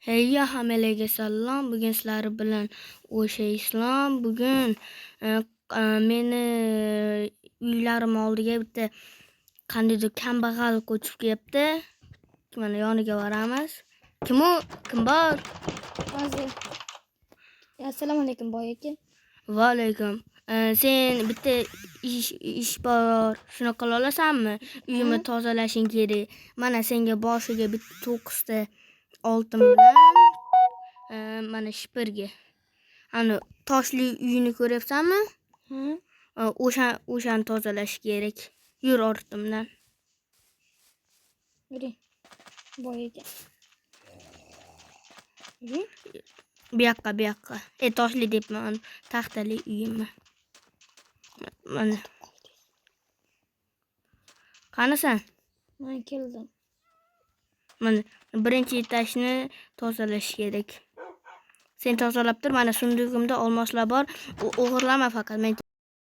Hey hammalarga salom. Bugun sizlar bilan o'sha Islom. Bugun meni uylarim oldiga bitta qandaydir kambag'al ko'chib kelibdi. Mana yoniga boramiz. Kim u? Kim bor? Hozir. Assalomu alaykum, boy aka. Va alaykum. Sen bitta ish bor. Shuni qila olasanmi? Uyimni tozalashing kerak. Mana senga boshiga bitta 9 ta oltin bilan mana shipirgi. Ani toshli uyni ko'ryapsanmi? Ha? O'shani tozalash kerak. Yur ortimdan. Yuring. Boy aka. Yuring. Bu yoqqa, bu yoqqa. E, toshli debman, taxtali uyimni. Mana. Qanisan? Men keldim. Mana birinchi etajni tozalash kerak. Sen tozalab tur, mana sundugimda olmoslar bor. O'g'irlama faqat. Men